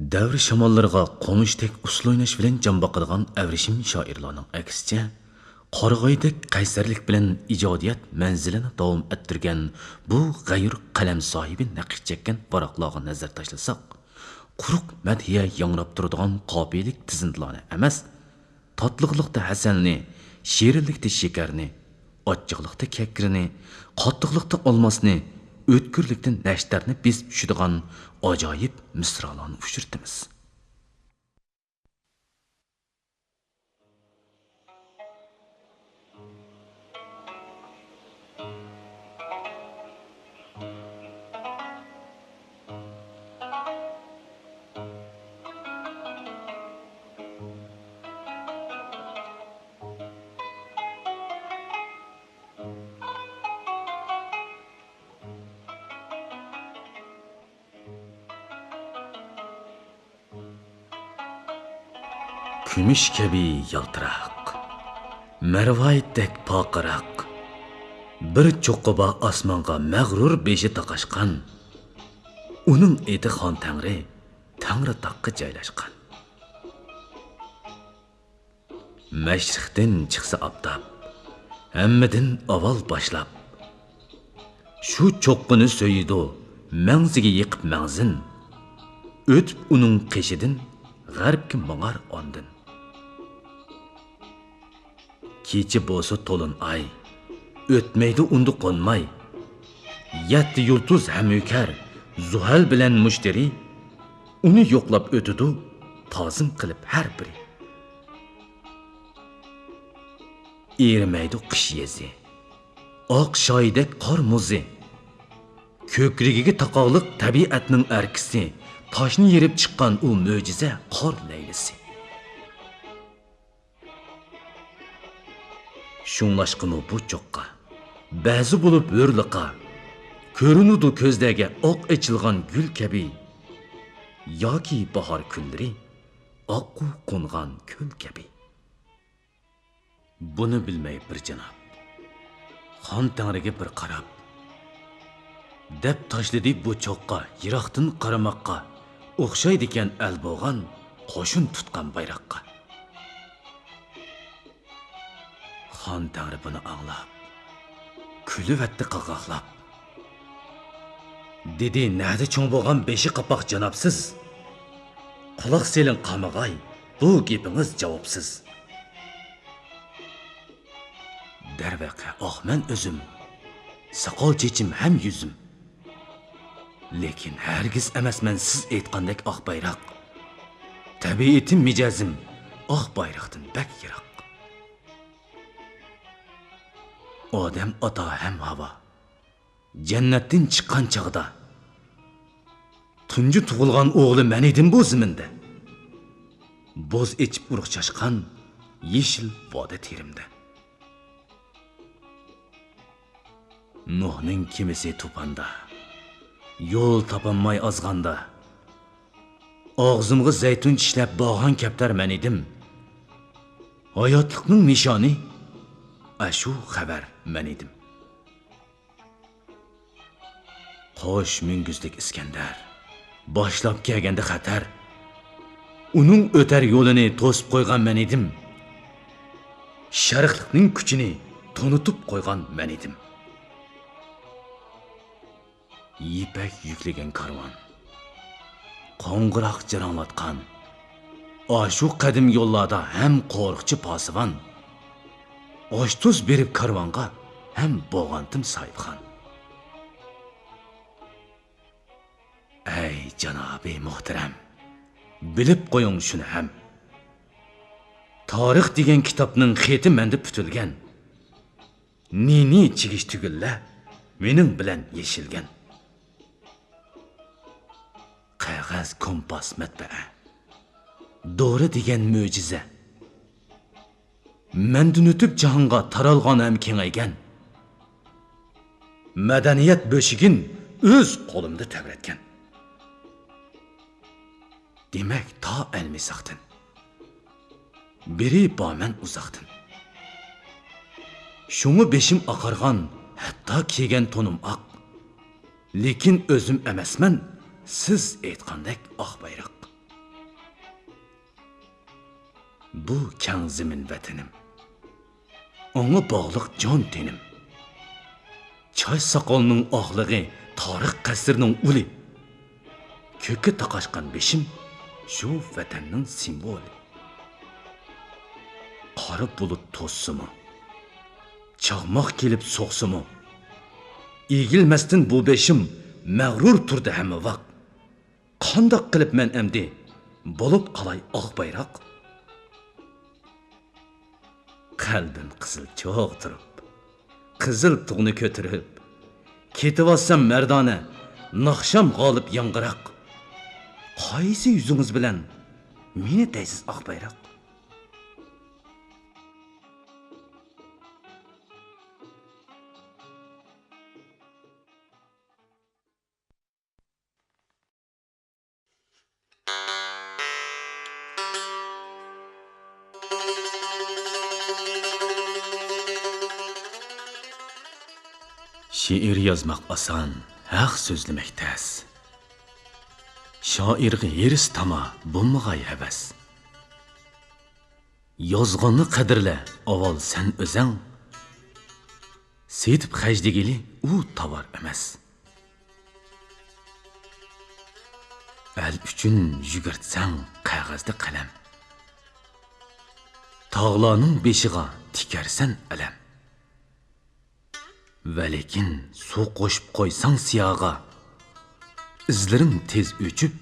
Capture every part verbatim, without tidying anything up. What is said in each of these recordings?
دەۋر شاماللىرىغا قومۇشتەك ئۇسسۇل ئويناش بىلەن جان باقىدىغان ئەۋرىشىم شائىرلارنىڭ ئەكسىچە، قارىغايدەك قەيسەرلىك بىلەن ئىجادىيەت مەنزىلىنى داۋام ئەتتۈرگەن بۇ غەيۇر قەلەم ساھىبى نەقىش چەككەن ۋاراقلارغا نەزەر تاشلىساق، قۇرۇق مەدھىيە ياڭراپ تۇرىدىغان قاپىيىلىك تىزىملارنى ئەمەس، تاتلىقلىقتا ھەسەلنى، شېرىنلىكتە شېكەرنى، ئاچچىقلىقتا كەكرىنى، قاتتىقلىقتا ئالماسنى، ئۆتكۈرلۈكتە نەشتەرنى بېسىپ چۈشىدىغان ئاجايىپ مىسرالارنى ئۇچرىتىمىز. كۈمۈش كەبى يالتىراق، مەرۋايىتتەك پارقىراق، بىر چوققا بار ئاسمانغا مەغرۇر بېشى تاقاشقان. ئۇنىڭ ئېتى خان تەڭرى، تەڭرىتاغقا جايلاشقان. مەشرىقتىن چىقسا ئاپتاپ، ھەممىدىن ئاۋۋال باشلاپ، شۇ چوققىنى سۆيىدۇ، مەڭزىگە يېقىپ مەڭزىن. ئۆتۈپ ئۇنىڭ قېشىدىن، غەربكە ماڭار ئاندىن. كېچە بولسا تولۇن ئاي، ئۆتمەيدۇ ئۇندا قونماي. يەتتە يۇلتۇز ھەميۈكەر، زۇھەل بىلەن مۇشتەرى، ئۇنى يوقلاپ ئۆتىدۇ، تازىم قىلىپ ھەر بىرى. ئېرىمەيدۇ قىش يېزى، ئاق شايدەك قار مۇزى. كۆكرىكىگە تاقاقلىق تەبىئەتنىڭ ئەركىسى، تاشنى يېرىپ چىققان ئۇ مۆجىزە قار لەيلىسى. شۇڭلاشقىمۇ بۇ چوققا، بەزى بولۇپ ھۆرلىقا، كۆرۈنىدۇ كۆزلەرگە ئاق ئېچىلغان گۈل كەبى، ياكى باھار كۈنلىرى ئاققۇ قونغان كۆل كەبى. بۇنى بىلمەي بىر جاناب، خان تەڭرىگە بىر قاراپ، دەپ تاشلىدى بۇ چوققا يىراقتىن قارىماققا ئوخشايدىكەن ئەل بولغان، قوشۇن تۇتقان بايراققا. خان تەڭرى بۇنى ئاڭلاپ، كۈلۈۋەتتى قاقاقلاپ. دېدى، نەدە چوڭ بولغان بېشى قاپاق جانابسىز؟ قۇلاق سېلىڭ قامىغاي، بۇ گېپىڭىز جاۋابسىز. دەرۋەقە، ئاق مەن ئۆزۈم، ساقال چېچىم ھەم يۈزۈم. لېكىن ھەرگىز ئەمەسمەن سىز ئېيتقاندەك ئاق بايراق. تەبىئىتىم، مىجەزىم ئاق بايراقتىن بەك يىراق. ئادەم ئاتا ھەم ھاۋا جەننەتتىن چىققان چاغدا، تۇنجى تۇغۇلغان ئوغلى مەن ئىدىم بۇ زېمىندا. بوز ئېچىپ ئۇرۇق چاچقان يېشىل ۋادى تېرىمدە. نۇھنىڭ كېمىسى توپاندا، يول تاپالماي ئازغاندا، ئاغزىمغا زەيتۇن چىشلەپ بارغان كەپتەر مەن ئىدىم. ھاياتلىقنىڭ نىشانى ئاشۇ خەۋەر مەن ئىدىم. قوش مۈڭگۈزلۈك ئىسكەندەر باشلاپ كەلگەندە خەتەر، ئۇنىڭ ئۆتەر يولىنى توسۇپ قويغان مەن ئىدىم. شەرقلىقنىڭ كۈچىنى تونۇتۇپ قويغان مەن ئىدىم. يىپەك يۈكلىگەن كارۋان قوڭغۇراق جاراڭلاتقان، ئاشۇ قەدىم يوللاردا ھەم قورۇقچى پاسىۋان، ئاش-تۇز بېرىپ كارۋانغا ھەم بولغانتىم ساھىبخان. ئەي جانابى مۇھتەرەم، بىلىپ قويۇڭ شۇنى ھەم، تارىخ دېگەن كىتابنىڭ خېتى مەندە پۈتۈلگەن. نى-نى چىگىش تۈگۈنلەر مېنىڭ بىلەن يېشىلگەن. قەغەز، كومپاس، مەتبەئە، دورا دېگەن مۆجىزە. مەندىن ئۆتۈپ جاھانغا تارالغان ھەم كېڭەيگەن. مەدەنىيەت بۆشۈكىن ئۆز قولۇمدا تەۋرەتكەن. دېمەك، تا ئەلمىساقتىن بېرى بارمەن ئۇزاقتىن. شۇڭا بېشىم ئاقارغان، ھەتتا كىيگەن تونۇم ئاق. لېكىن ئۆزۈم ئەمەسمەن سىز ئېيتقاندەك ئاق بايراق. بۇ كەڭ زېمىن ۋەتىنىم، ئاڭا باغلىق جان تېنىم. چاچ ساقالنىڭ ئاقلىقى تارىخ قەسرىنىڭ ئۇلى. كۆككە تاقاشقان بېشىم شۇ ۋەتەننىڭ سىمۋولى. قارا بۇلۇت توسسىمۇ، چاقماق كېلىپ سوقسىمۇ، ئېگىلمەستىن بۇ بېشىم مەغرۇر تۇردى ھەممە ۋاق. قانداق قىلىپ مەن ئەمدى بولۇپ قالاي ئاق بايراق؟ قەلبىم قىزىل چوغ تۇرۇپ، قىزىل تۇغنى كۆتۈرۈپ، كېتىۋاتسام مەردانە، ناخشام غالىپ ياڭغىراق. قايسى يۈزىڭىز بىلەن مېنى دەيسىز ئاق بايراق؟ شېئىر يازماق ئاسان، ھەق سۆزلىمەك تەس. شائىرغا ھېرىس تاما، بولمىغاي ھەۋەس. يازغاننى قەدىرلە ئاۋۋال سەن ئۆزەڭ، سېتىپ خەجلىگىلى ئۇ تاۋار ئەمەس. ئەل ئۈچۈن يۈگۈرتسەڭ قەغەزدە قەلەم، تاغلارنىڭ بېشىغا تىكەرسەن ئەلەم. ۋەلىكىن سۇ قوشۇپ قويساڭ سىياغا، ئىزلىرىڭ تېز ئۆچۈپ،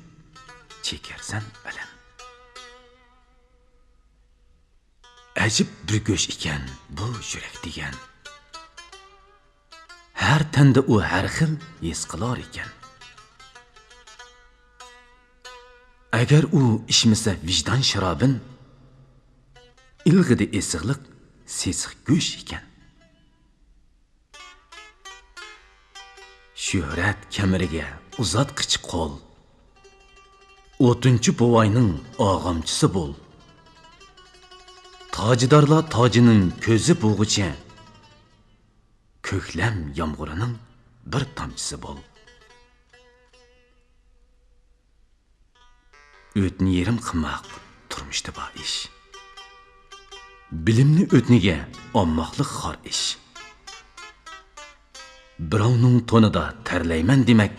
چېكەرسەن ئەلەم. ئەجەب بىر گۆش ئىكەن بۇ يۈرەك دېگەن. ھەر تەندە ئۇ ھەر خىل ھېس قىلار ئىكەن. ئەگەر ئۇ ئىچمىسە ۋىجدان شارابىن، ئىلغىدە ئېسىقلىق سېسىق گۆش ئىكەن. شۆھرەت كەمىرىگە ئۇزاتقىچە قول، ئوتۇنچى بوۋاينىڭ ئاغامچىسى بول. تاجدارلار تاجىنىڭ كۆزى بولغۇچە، كۆكلەم يامغۇرىنىڭ بىر تامچىسى بول. ئۆتنە يېرىم قىلماق تۇرمۇشتا بار ئىش. بىلىمنى ئۆتنىگە ئالماقلىق خار ئىش. بىراۋنىڭ تونىدا تەرلەيمەن دېمەك،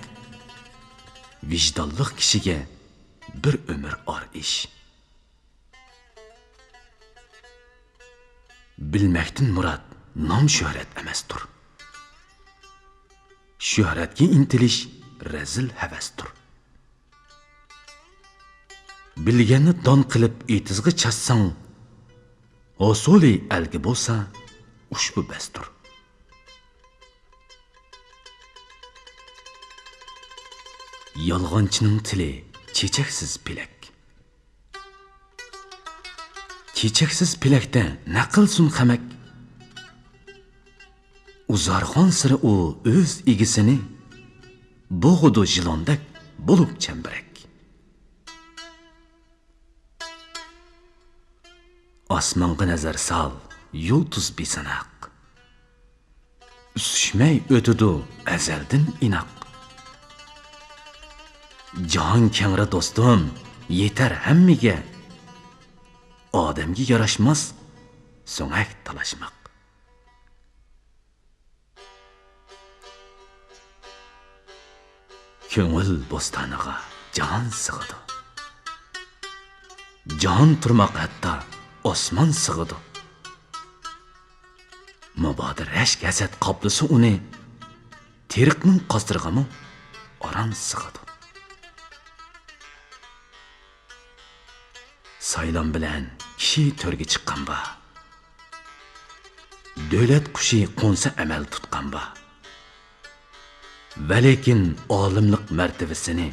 ۋىجدانلىق كىشىگە بىر ئۆمۈر ئار ئىش. بىلمەكتىن مۇراد نام-شۆھرەت ئەمەستۇر. شۆھرەتكە ئىنتىلىش رەزىل ھەۋەستۇر. بىلگەننى دان قىلىپ ئېتىزغا چاچساڭ، ھوسۇلى ئەلگە بولسا ئۇشبۇ بەستۇر. يالغانچىنىڭ تىلى چېچەكسىز پېلەك. چېچەكسىز پېلەكتە نە قىلسۇن خەمەك؟ ئۇزارغانسېرى ئۇ ئۆز ئىگىسىنى، بوغىدۇ يىلاندەك بولۇپ چەمبىرەك. ئاسمانغا نەزەر سال، يۇلتۇز بىساناق. ئۈسۈشمەي ئۆتىدۇ ئەزەلدىن ئىناق. جاھان كەڭرى دوستۇم، يېتەر ھەممىگە. ئادەمگە ياراشماس سۆڭەك تالاشماق. كۆڭۈل بوستانىغا جاھان سىغىدۇ. جاھان تۇرماق ھەتتا ئاسمان سىغىدۇ. مۇبادا رەشك ھەسەت قاپلىسا ئۇنى، تېرىقنىڭ قاسرىغىمۇ ئاران سىغىدۇ. سايلام بىلەن كىشى تۆرگە چىققان بار. دۆلەت قۇشى قونسا ئەمەل تۇتقان بار. ۋەلىكىن ئالىملىق مەرتىۋىسىنى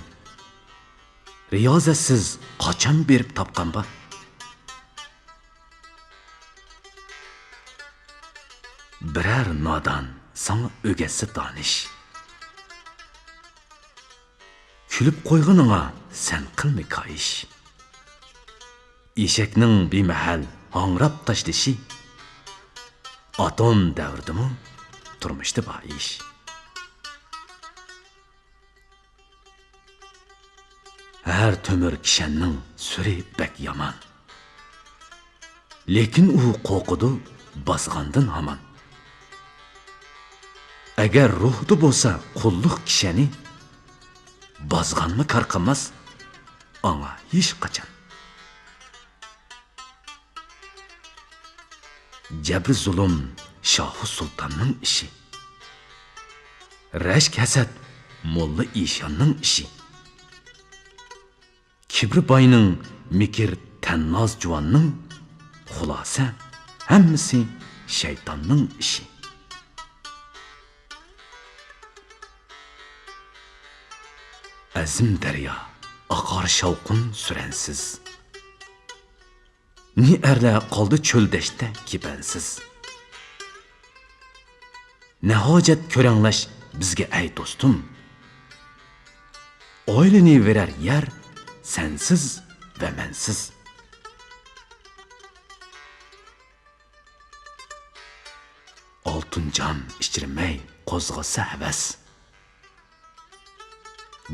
رىيازەتسىز قاچان بېرىپ تاپقان بار؟ بىرەر نادان ساڭا ئۆگەتسە دانىش، كۈلۈپ قويغىنىڭا سەن قىلما كايىش. ئېشەكنىڭ بىمەھەل ھاڭراپ تاشلىشى ئاتوم دەۋرىدىمۇ تۇرمۇشتا بار ئىش. ھەر تۆمۈر كىشەننىڭ سۈرى بەك يامان. لېكىن ئۇ قورقىدۇ بازغاندىن ھامان. ئەگەر روھتا بولسا قۇللۇق كىشەنى، بازغانمۇ كار قىلماس ئاڭا ھېچقاچان. جەبرى زۇلۇم شاھۇ سۇلتاننىڭ ئىشى. رەشك ھەسەت موللا ئىشاننىڭ ئىشى. كىبرى باينىڭ، مىكىر تەنناز جۇۋاننىڭ، خۇلاسە ھەممىسى شەيتاننىڭ ئىشى. ئەزىم دەريا ئاقار شاۋقۇن سۈرەنسىز. نى ئەرلەر قالدى چۆل دەشتتە كېپەنسىز. نە ھاجەت كۆرەڭلەش بىزگە ئەي دوستۇم. ئايلىنىۋېرەر يەر سەنسىز ۋە مەنسىز. ئالتۇن جام ئىچىرمەي قوزغىسا ھەۋەس.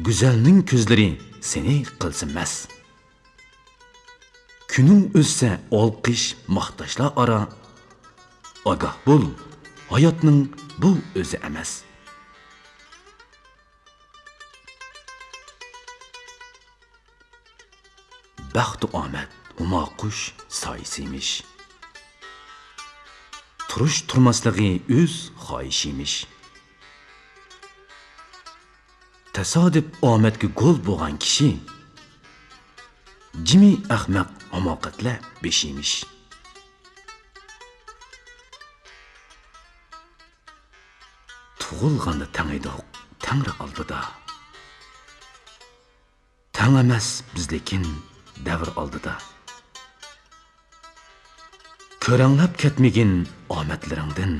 گۈزەلنىڭ كۆزلىرى سېنى قىلسا مەس. كۈنۈڭ ئۆتسە ئالقىش ماختاشلار ئارا. ئاگاھ بول، ھاياتنىڭ بۇ ئۆزى ئەمەس. بەختۇ ئامەت ھۇما قۇش سايىسىمىش. تۇرۇش تۇرماسلىقى ئۆز خاھىشىمىش. تاسادىپ ئامەتكە گول بولغان كىشى، جىمى ئەخمەق ھاماقەتلەر بېشىمىش. تۇغۇلغاندا تەڭ ئىدۇق تەڭرى ئالدىدا. تەڭ ئەمەس بىز لېكىن دەۋر ئالدىدا. كۆرەڭلەپ كەتمىگىن ئامەتلىرىڭدىن.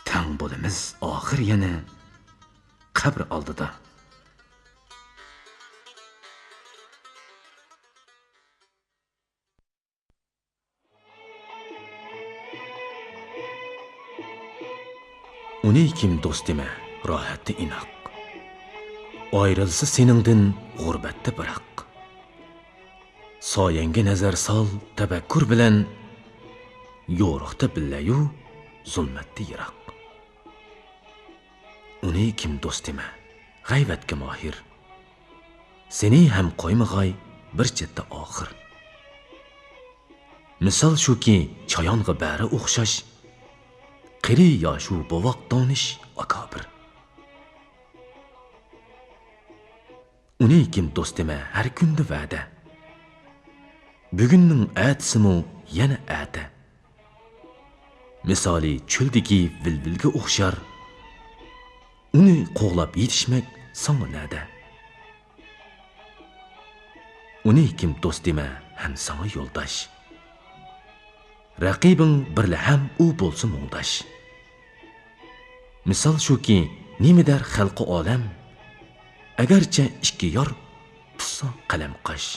تەڭ بولىمىز ئاخىر يەنە قەبرە ئالدىدا. ئۇنى كىم دوست دېمە، راھەتتە ئىناق. ئايرىلسا سېنىڭدىن غۇربەتتە بىراق. سايەڭگە نەزەر سال تەپەككۇر بىلەن، يورۇقتا بىللە يۇ، زۇلمەتتە يىراق. ئۇنى كىم دوست دېمە، غەيۋەتكە ماھىر. سېنى ھەم قويمىغاي بىر چەتتە ئاخىر. مىسال شۇكى، چايانغا بەرى ئوخشاش، قېرى ياشۇ بوۋاق دانىش ئاكابىر. ئۇنى كىم دوست دېمە، ھەر كۈندە ۋەدە. بۈگۈننىڭ ئەتىسىمۇ يەنە ئەتە. مىسالى چۆلدىكى ۋىلۋىلگە ئوخشار. ئۇنى قوغلاپ يېتىشمەك ساڭا نەدە؟ ئۇنى كىم دوست دېمە، ھەم ساڭا يولداش. رەقىبىڭ بىرلە ھەم ئۇ بولسا مۇڭداش. مىسال شۇكى، نېمە دەر خەلقى ئالەم؟ ئەگەرچە ئىككى يار تۇتسا قەلەم قاش.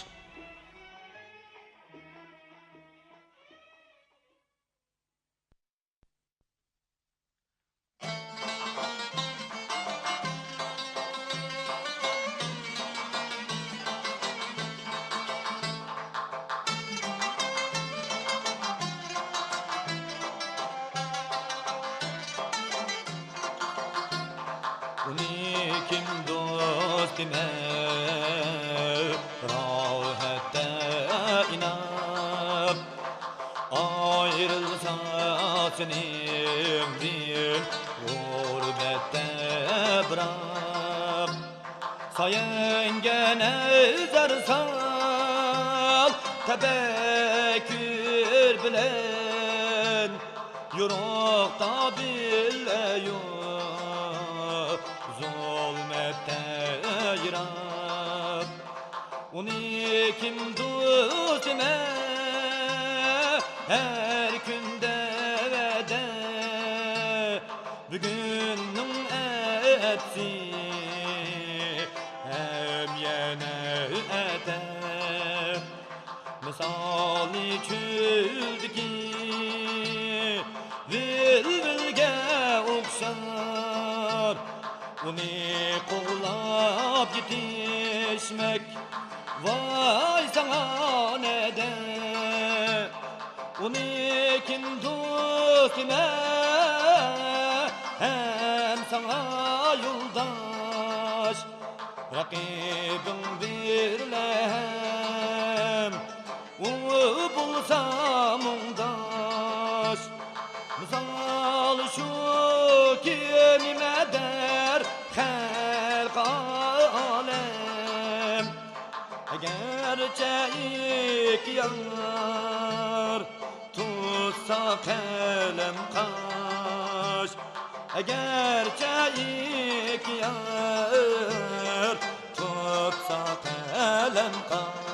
ئۇنى كىم دوست دېمە، راھەتتە ئىناپ. ئايرىلسا سېنىڭدىن غۇربەتتە بىراق. سايەڭگە نەزەر سال تەپەككۇر بىلەن، يورۇقتا بىللە يۇ، زۇلمەتتە يىراق. ئۇنى كىم دوست دېمە، ھەر كۈندە ۋەدە. بۈگۈننىڭ ئەتىسى ھەم يەنە ئەتە. مىسالى چۆلدىكى ۋىلۋىلگە ئوخشار. ئۇنى قوغلاپ يېتىشمەك ۋاي ساڭا نەدە، ئۇنى كىم دوست دېمە، ھەم ساڭا يولداش. رەقىبىڭ بىرلەم، ئۇ بولسا مۇڭداش. مىسال شۇكى، نېمە دەر خەلق ئالەم، ئەگەرچە ئىككى يار تۇتسا قەلەم قاش، ئەگەرچە ئىككى يار تۇتسا قەلەم قاش.